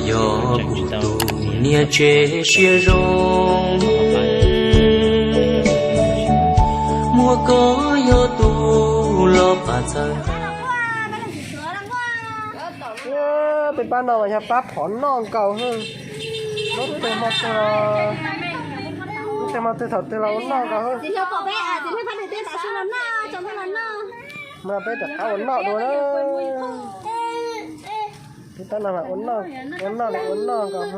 Yog kuv tus niam tsev siab zoo, muaj koj yog tus los pab txhawb. Peb pab no mas yog pab phom noj nkaus. Lub twg hmo twg, lub twg hmo twg thaum twg los ua noj nkaus. Mas peb rov qab ua noj dua na. Peb pab no mas ua noj, ua noj li ua noj nkaus.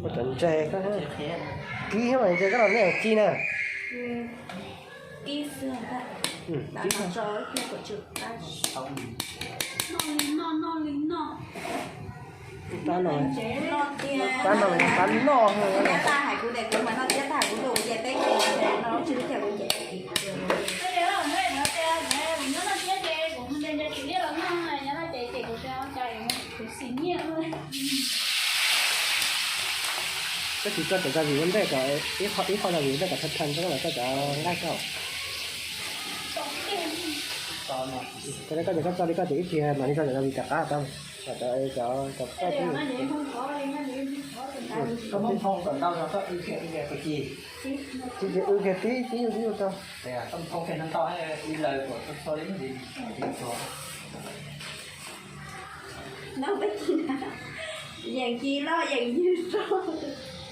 Ua cov ntses, kib mas ntses koj los nej ci na. Pab no, pab no, pab noj. Koj tsis tso cov gia vị ua ntej kom ib qho, ib qho gia vị ua ntej kom tha tha ntawd los koj cov nqaij koj. Koj ces koj tso li koj ces ib pliag mam li tso cov gia vị rov qab tau. Cov, cov, cov koj twb, koj muab nphoo kom ntau no koj ib pliag ib pliag tib, tib ib tib tib tib tau.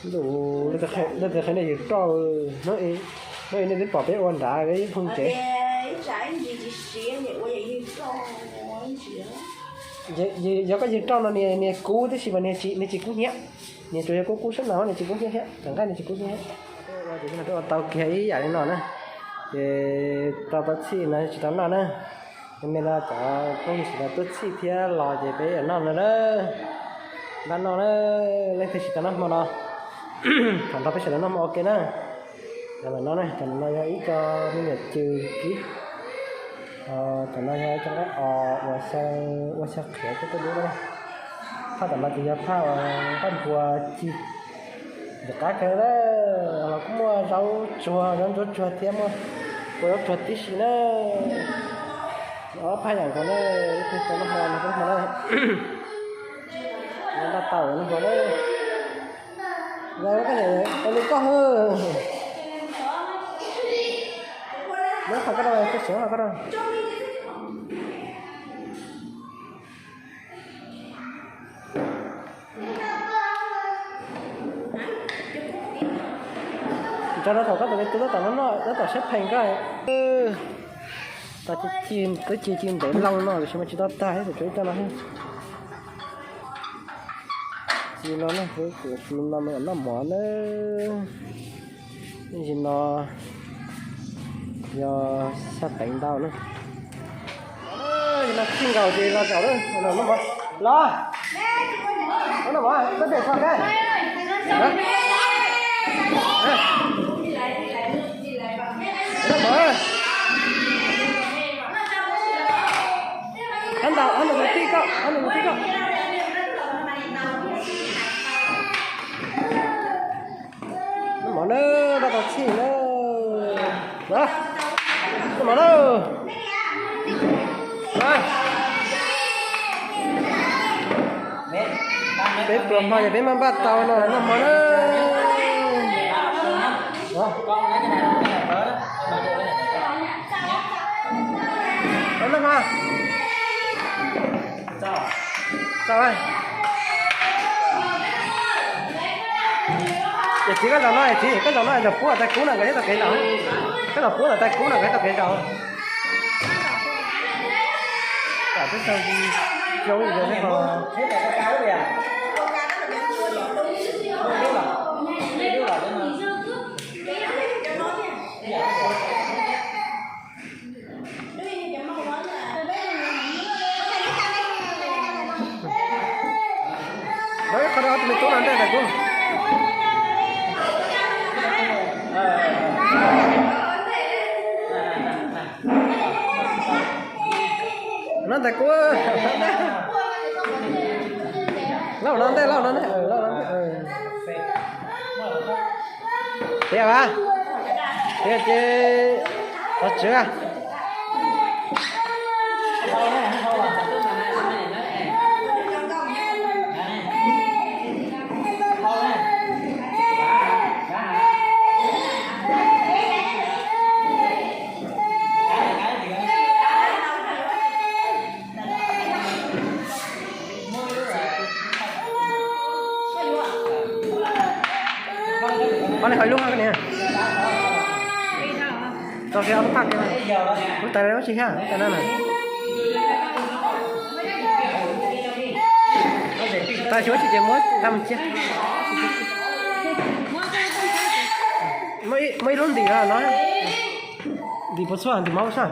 Lus, leej twg qhia nej yus roj, hnub i nej twb pom peb ua nrad peb ib phooj tsev. Yog koj yws roj no niag kub tib si mas niag tsis kub hnyiab, niag tsuas yog kub kub sab no niag tsis kub hnyiab thiab, cov nqaij niag tsis kub hnyiab. Ua ces peb ua tau kiag ib yam li no na, ces tau tau txhij no tsis tau noj na. Me no cov phooj ywg sawv daws tuaj txhij thiab los ces peb yuav noj no na. Npaj noj na, leej twg tsis tau noj hmo no, thaum nrog peb sawv daws noj hmo ua ke na. Cov no, cov no yog ib co me nyuam cw kib, cov no yog ib co nqaij os uas xyaw, ua xyaw qhiav coj tuaj dub na. Phaj tom no ces yog phaj uas nqaij npua ci. Nws qab kawg na, los kuj muaj zaub tsuag, zaub ntsuab tsuag thiab muaj kua zaub tsuag tib si na. Ob phaj yam nkaus na, ib tug tau lub hmo no, lub hmo na. Npaj tau lub hmo na. Koj li koj hwj. Muab qhov koj rau, koj siav qhov koj rau. Tso rau thaum koj tus me tub tab tom noj, tab tom siab pheej koj. Tau twb ci ntev loo no tab sis mas tsis tau tag, tsuas ib co no. Ci no na, ci no mas noj mov na. Ib ntsis no yog xya teev ntau na. Ib no txij nkaus ces los zaum na, noj mov. Los, noj mov, koj pem tso koj. Noj mov. Hab ntawm, hab ntawm tus tij koj, hab ntawm tus tij koj. Noj mov na, noj tau txhij na. Noj mov na. Peb pluas hmo ces peb mam npaj tau no, noj mov na. Noj mov. Txaus. Yawm txiv koj zaum no, yawm txiv koj zaum no, zaum puab tais kub na nkawd thiaj tau kev zaum. Koj zaum puab tais kub na nkawd thiaj tau kev zaum. Tam twb tau zoo li ntawd thiab ho. Lawv qhov rau tus me tub no ntej tais kub. No tais kub. Lauj no ntej, lauj no ntej, lauj no ntej. Tiag a, tiag ces qhov tswv a. Ob leeg ho ib lub ha niam. Tso kiag ob lub phaj kiag. Lub tais no lub tsis thiab, lub tais no na. Tais xyov tsis ces muab tha mus cia. Muaj ib lub ntim no no. Ntim puas txhua, ntim mov puas txhua.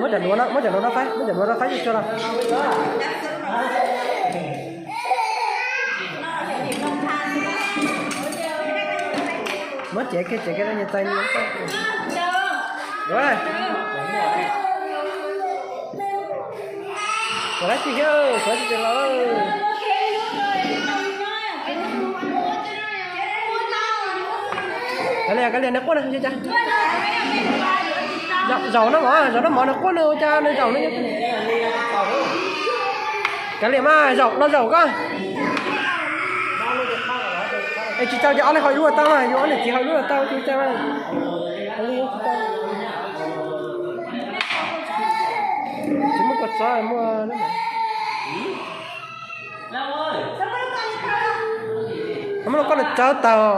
Muab cov duav no, muab cov duav no faib, muab cov duav no faib tso los. Muab cev kiag, cev kiag, niag tais niag. Ua dab tsi thiab, xav tsis los. Kav liam, kav liam, nws quaj no. Zaum no mov, zaum no mov nws quaj no ua cas nws zaum no. Kav liam mas, zaum no zaum koj. Es tsis tau ces ob leeg ho ib lub tau mas, yus ob niam txiv ho ib lub tau tsis tau mas. Tsis muaj kua txob muaj. Muab koj lawv tsawb tau.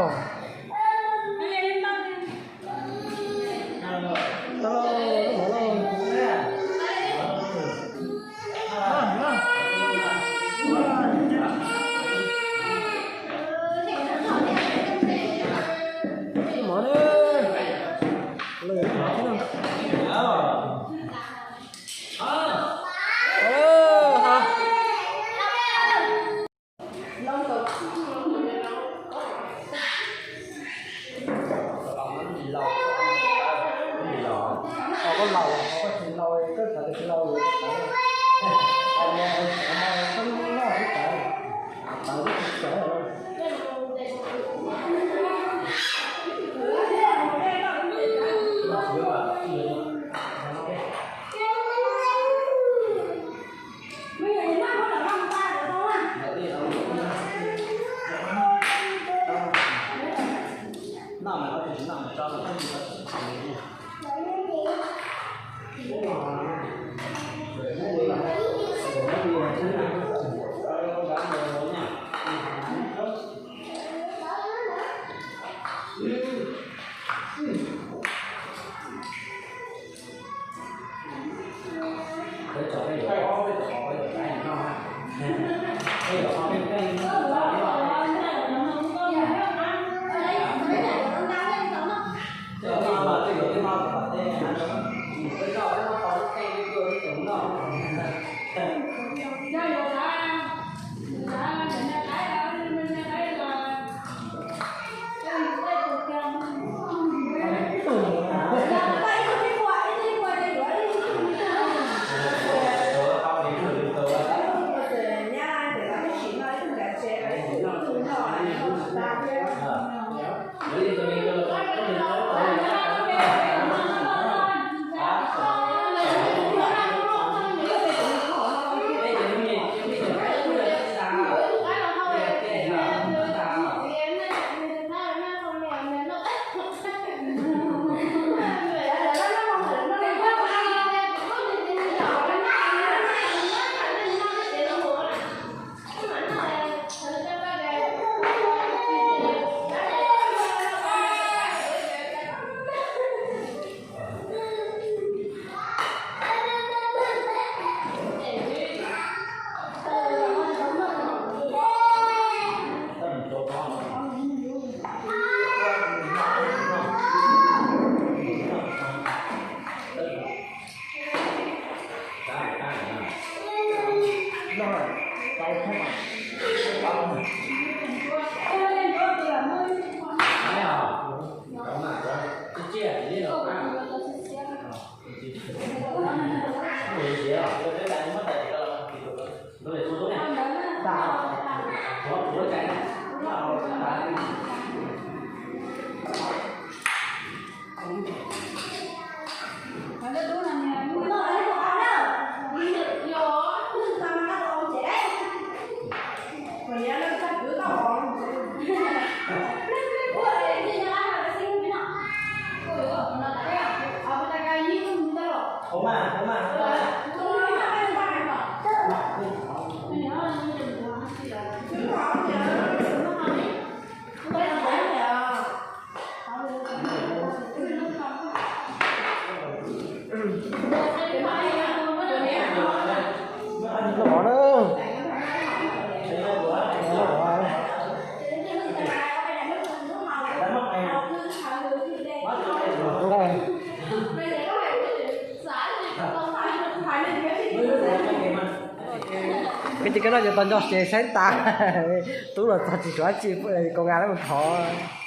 Lov na. Koj cia koj noj ces tau nco tsev saib tas. Tub los txog tsis suav dab tsi, kaus nkas lawv mus thov.